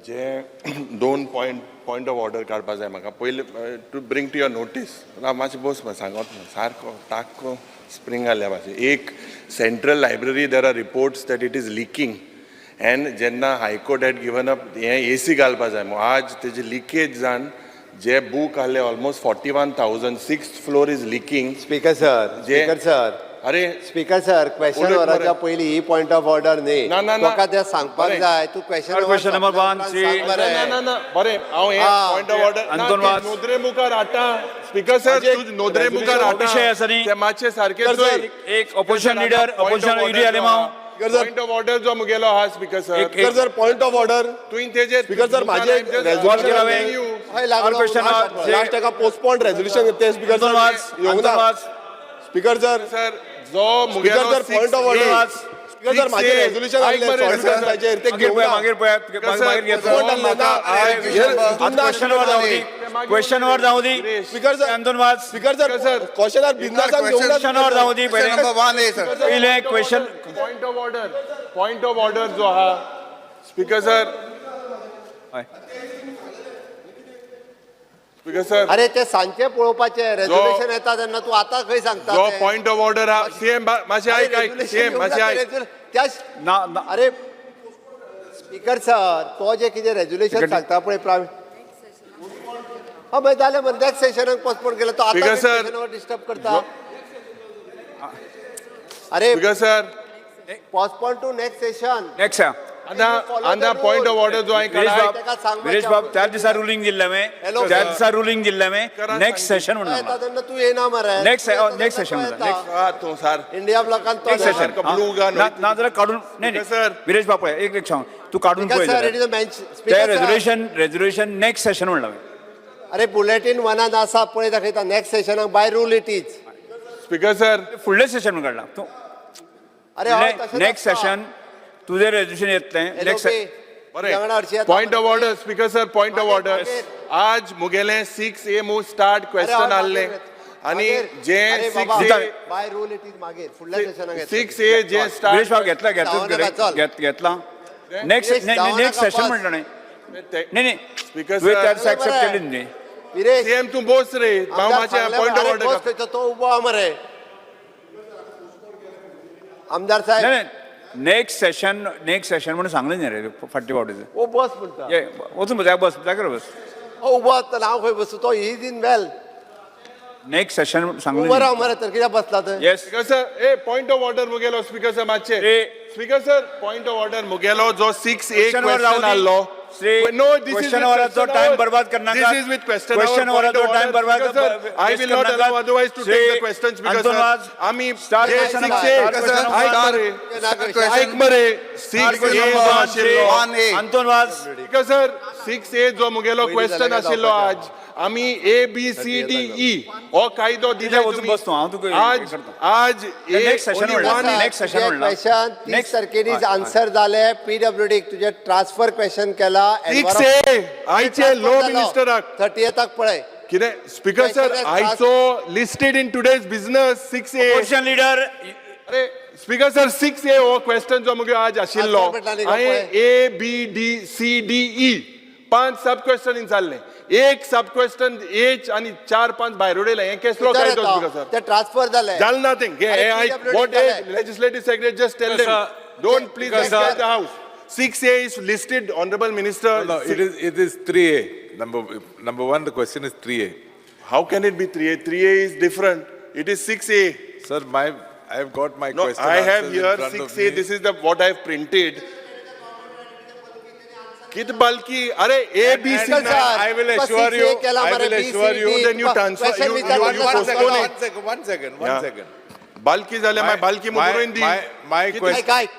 जे दोन point of order काडपा जाय म्हाका. पयलीं to bring to your notice. मातशें बस मरे, सांगत ना सारको ताको स्प्रींग आसल्या मातशें. एक, central library, there are reports that it is leaking and जेन्ना हायकोर्ट हॅड गिवन अप हें एसी घालपा जाय म्हूण, आज तेजी लिकेज जावन जे बूक आहले, almost 41,000, sixth floor is leaking. Speaker sir, speaker sir. अरे. स्पीकर सर, क्वेश्चन उलयत मरे. वराच्या पयलीं ही पॉयंट ऑफ ऑर्डर न्ही. ना, ना, ना. तुका तें सांगपाक बरें. जाय. तूं question Third question number one, ना ना ना, बरें, हांव हें पॉयंट ऑफ ऑर्डर अंतोन वास. नोदरे मुखार हाडटा. स्पीकर सर, तूं नोदरे मुखार हाडटा. विशय आसा न्ही. ते मातशें सारकें Sir, चोय. एक opposition leader, opposition Yuri Alemao. Point of order जो मुगेलो आहा, speaker sir. Speaker sir, point of order. तुवें तेजेर स्पीकर सर, माझे Call केला हांवें. हय लागलो. Third question number- last एका पोस्टपोन रेजोल्युशन ते, स्पीकर अंतोन सर, वास, येवंक अंतोन ना. वास. Speaker sir. सर, जो speaker मुगेलो sir, point of order. Speaker sir, माझे रेजोल्युशन ऐक मरे, आसलें ताचेर ते मागीर घेवंक पळया, ना. मागीर पळया, मागीर घेतलो. Postpone आसलें ना. क्वेश्चन वर जावं दी, क्वेश्चन वर जावं दी. Speaker sir. Anton Vaz. Speaker sir, sir. क्वेश्चनार बिंदासान घेवंक ना. क्वेश्चन वर जावं दी पयलें. Number one A sir. पयलें question. Point of order, point of order जो आहा, स्पीकर सर. हय. Speaker sir. अरे, ते सांजचे पळोवपाचे. रेजोल्युशन येता तेन्ना. तूं आतां खंय सांगता जो ते? पॉयंट ऑफ ऑर्डर आहा, सीएम, मातशें अरे, आयक, आयक. resolution CM, येवंक मातशें ना, आयक. त्या ना ना. अरे स्पीकर सर, तो जे कितें रेजोल्युशन सांगता पळय प्रावीण, हा मागीर जालें मरे. नेक्स्ट सेशनाक पोस्टपोन केलें. तो Speaker sir. आतां डिस्टर्ब करता. अरे. Speaker sir. Postpone to next session. Next. आतां आतां पॉयंट ऑफ ऑर्डर जो हांवें विरेश काडला. बाब, ताका सांग. विरेश बाब, त्याच दिसा रुलींग दिल्लें हांवें. Hello, त्याच sir. दिसा रुलींग दिल्लें हांवें, करा. नेक्स्ट सेशन म्हणून. येता तेन्ना तूं येना मरे. नेक्स्ट सेशन म्हणटा. हा, तूं सार इंडिया ब्लॉकान तो नेक्स्ट सेशन. सारको blue gun. ना जाल्यार काडून, नाही. Speaker sir. नाही, विरेश बाब, पळय, एक एक सांग, तूं काडून पळय सर, it जाल्यार. Is a bench. ते रेजोल्युशन नेक्स्ट सेशन म्हणलां हांवें. अरे, बुलेटीन वनान आसा पळय, दाखयता next सेशनाक. By rule it is. Speaker sir. फुडलें सेशन म्हणून काडलां तूं. अरे हय, तशें नेक्स्ट नासता. सेशन तुजें रेजोल्युशन येतलें नेक्स्ट. LOP, बरें. वांगडा हरशीं येता पॉयंट ऑफ मरे. Order, speaker sir, point of मागीर, ऑर्डर. मागीर. आज मुगेलें 6A move start question अरे, आहलें मागीर. आनी मागीर. जे अरे सिक्स बाबा, ए बाय रूल it is मागीर फुडल्या सेशनाक येतलें. 6A जे विरेश स्टार्ट बाब, घेतला, धांवो घेतला. नाका, चल. घेतला. नेक्स्ट विरेश, धांवो नेक्स्ट नाका, सेशन बस. म्हणलं नाही. नाही नाही. स्पीकर तुवें सर. त्या दिसा एक्सेप्ट बरें. केली न्ही. विरेश. सीएम, तूं बोस रे भाव. आमदार मातशें सांगलें पॉयंट ऑफ अरे, ऑर्डर. बस खंयचो, तो उबो आहा मरे आमदार साहेब. नाही, नेक्स्ट सेशन, नेक्स्ट सेशन म्हणून सांगलें न्ही रे फाटल्या फावटीचें. ओ बस म्हणटा. ये, वचून बस, बस जाग्यार बस. ओ उबो आसतना हांव खंय बसूं? तो is in well. Next session सांगलें. उबो राव मरे, तर कित्याक बसला थंय? Yes. Speaker sir, uh, point of order मुगेलो, स्पीकर सर, मातशें. Uh. Speaker sir, point of order मुगेलो जो 6A Question वर क्वेश्चन रावू दी. आहलो. Shri no, this is question वराचो time बर्बाद करनाका. This is with question. Question वराचो time बर्बाद I will not allow otherwise to take the question, speaker Anton sir. Vaz. आमी Start जे question six number- ए start question number- आयक मरे, आयक मरे, 6A जो आशिल्लो. One A. Anton Vaz. Speaker sir, 6A जो मुगेलो पयलीं क्वेश्चन जाल्यार आशिल्लो, जावपाचें. आज आमी A B C D E हो कायदो दिले. वचून तुमी. बस तूं, हांव तुका आज हें करता. आज Next session म्हणला. Next session म्हणला. Question 30 Next. तारखेनीच हय, हय. आन्सर जाले. पीडब्ल्यूडी तुजे ट्रान्सफर क्वेश्चन केला. 6A आयचे लो मिनिस्टराक. 30थाक पळय. कितें स्पीकर सर? Question is आयचो listed in today's business 6A. Opposition leader. अरे स्पीकर सर, 6A हो क्वेश्चन जो मुगे आज आशिल्लो, आन्सर म्हटला न्ही गो हांवें पळय. A B D C D E पांच सब क्वेश्चन विचारले. एक सब क्वेश्चन एच आणि चार पांच भायर उडयले. हें केसलो विचार कायदो, येता. Speaker sir? ते ट्रान्सफर जाले. जालें ना तें घे. अरे, हे आयक. PWD what जालें. Legislative secretary, just tell them, don't, please Speaker, sir. The house. 6A is listed, honourable minister. No, it is 3A. Number one, the question is 3A. How can it be 3A? 3A is different. It is 6A. Sir, I have got my No, question I have answers in here front of 6A. me. This is the what I have printed. कित बालकी, अरे A B C. Speaker sir, I will तुका assure 6A you- केला I मरे, will B, C, assure you- D. Then you तुका transfer- question you- विचार you- मारला you One सांगतो second, postpone ना. it. one second, one second, one Yeah. second. Balki जाल्यार मागीर बालकी मुगरून दी. My कित- question, ऐक ऐक.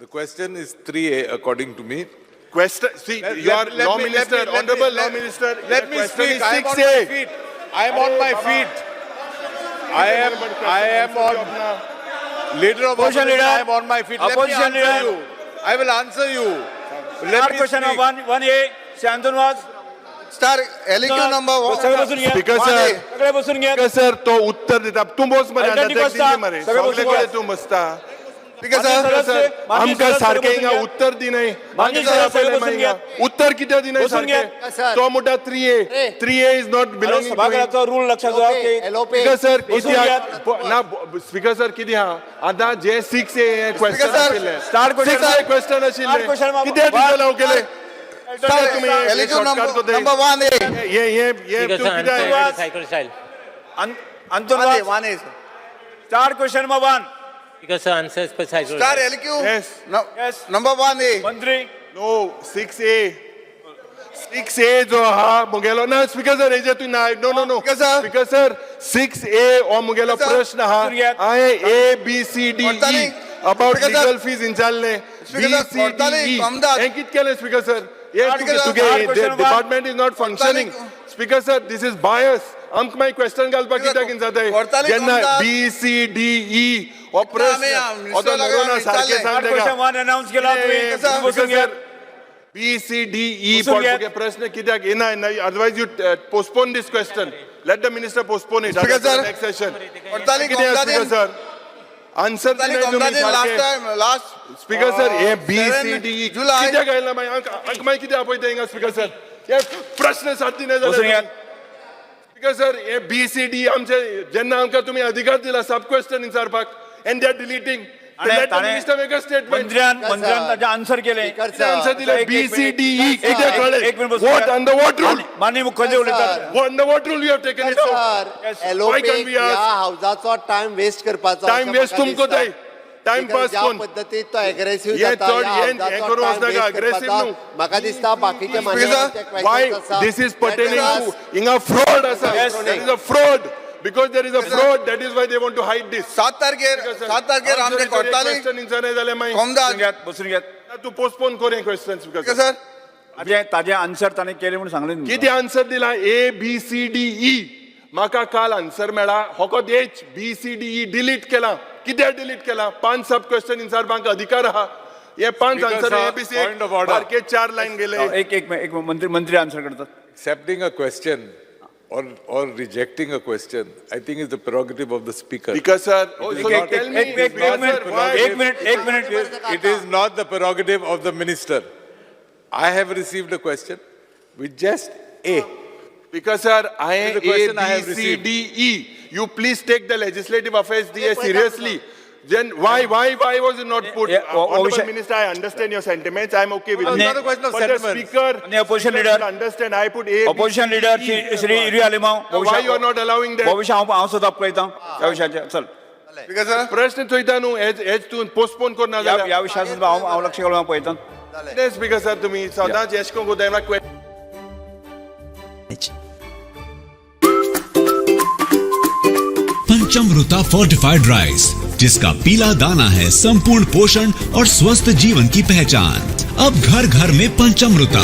the question is 3A according to me. Question, see, your law minister, honourable law minister, Let me speak. I am on 6A. my feet. I am on my feet. I am on, leader of Opposition opposition, leader. I am on my feet. Let me Opposition answer leader. you. I will answer you. Let me question speak. One one A, Shri Anton Vaz. Star LQ number सगळे बसून घ्या. Speaker One sir. A. सगळे बसून घ्या. Speaker sir, तो उत्तर दिता. तूं बस मरे. अल्टरनेट आतां बसता. मरे सगळे सगळे बसून कडेन तूं बसता. Speaker sir. आमकां सारकें हिंगा उत्तर दिनाय. माननीय सदस्य, बसून घेयात. उत्तर कित्याक दिनाय बसून सारकें? घेयात. सर. तो म्हणटा 3A. 3A is not belonging. सभाघराचो रूल लक्षात दवरा की एलोपे. स्पीकर सर, बसून कित्याक ना? स्पीकर सर, कितें आहा आतां जे 6A question sir. आशिल्लें, Start question. 6A question आशिल्लें, Start question. कित्याक डिसअलाव केलें तुम्ही? LQ shortcut कोताय. Number 1A. हे हे हे Speaker तूं sir, कित्याक answer cycle style. Anton 1A, Vaz, 1A, sir. Start question number 1. Speaker sir, answer as per cycle Star style. LQ. Yes. Yes. Number 1A. मंत्री. No, 6A. 6A जो आहा मुगेलो ना speaker sir, हेजे तूं ना, no no no. Speaker sir. Speaker sir, 6A हो मुगेलो Speaker sir. प्रश्न आहा. बसून घेयात. हांवें A B C D E Cortalim. About Speaker sir. Legal fees विचारलें. Speaker B sir, C D E Cortalim, Comdas. हें कितें केलें स्पीकर सर? हे Speaker sir, तुगे start question one. Department is not functioning. Speaker sir, this is bias. आमकां मागीर question घालपाक Speaker कित्याक जाताय Cortalim, जेन्ना Comdas. B C D E हो प्रश्न आमी, हो तो आमी, नरोना सारकें विचारलें. सांग स्टार्ट तेका. क्वेश्चन 1 अनाउन्स केला तुम्ही. Sir. बसून घेयात. B C D E बसून घेयात. प्रश्न कित्याक येना? Otherwise you postpone this question. Let the minister postpone it Speaker sir. Next session. Cortalim, कितें speaker Comdadin. Sir, answer Cortalim, दिनाय तुमी Comdadin, last सारकें. time, last. Speaker sir, हे बी 7 सी डी ई July. कित्याक आयला मागीर? आमकां मागीर कितें आपयता हिंगा स्पीकर सर? हे प्रश्न साथ दिनाय बसून जाल्यार. घेयात. स्पीकर सर, हे बी सी डी आमचे जेन्ना आमकां तुमी अधिकार दिला सब क्वेश्चन विचारपाक, and they are deleting. Let the minister make a statement. मंत्र्यान Sir. मंत्र्यान ताजें आन्सर केलें. Speaker answer sir. दिले एक- बी एक सी मिनिट. डी ई कित्याक एक कळ्ळें? मिनिट बसून what घेयात. Under what rule? माननीय मुख्यमंत्री उलयतात. Under what rule you have taken it out? Sir, Yes. Why एलोपेक can't we ह्या ask? हावजाचो टायम वेस्ट करपाचो टायम अशें वेस्ट म्हाका तुमकां दिसता. जाय. टायम Because पास ज्या कोण पद्दतीन तो एग्रेसिव्ह हे जाता चड ह्या हे- हे हावजाचो करून टायम वचनाका, वेस्ट aggressive करपाचो न्हू. म्हाका दिसता. बाकीचे Speaker, Why this is pertaining to हिंगा फ्रॉड आसा. Yes. There is a fraud. Because there is a fraud, that is why they want to hide this. 7 तारखेर, 7 तारखेर आमचे कोर्टाली क्वेश्चन विचारनाय जाल्यार मागीर बसून कोमदाद. घेयात, बसून घेयात. तूं पोस्टपोन कर हें क्वेश्चन स्पीकर. Speaker sir. ताजें आन्सर ताणें केलें म्हणून सांगलें तुमकां. कितें आन्सर दिला? A B C D E म्हाका काल आन्सर मेळ्ळा. फकत H B C D E delete केला. कित्याक डिलीट केला? 5 सब क्वेश्चन विचारपाक अधिकार आहा. हे 5 Speaker answer sir, A B C point of order. सारके 4 लायन गेले. एक एक एक मंत्री मंत्री आन्सर करतात. Accepting a question or rejecting a question, I think, is the prerogative of the speaker. Speaker sir, It so is you not- tell me, एक एक Speaker minute, sir, why- एक मिनिट, एक minute. It is not the prerogative of the minister. I have received a question with just A. Speaker sir, I The A question I B have C received. D E. You please take the legislative affairs DA seriously. Then why was it not put? Yeah, Honorable Abhishek- Minister, I understand your sentiments. I am okay with It's it. not a question of But the sentiments. speaker, And the opposition speaker leader- should understand. I put A, B, opposition C, leader D, E. Shri Shri Yuri Alemao. Why you are not allowing that? हो विशय हांव हांव सुद्दां पळयता ह्या विशयाचेर. चल. Speaker sir. प्रश्न चोयता न्हू, हेच हेच तूं पोस्टपोन करना ह्या जाल्यार. ह्या विशयार सुद्दां हांव हांव लक्ष घालून हांव पळयता. स्पीकर सर, तुमी सदांच येश करून कोताय. पंचमृता फोर्टिफाइड राइस, जिसका पीला दाना है संपूर्ण पोषण और स्वस्थ जीवन की पहचान। अब घर घर में पंचमृता।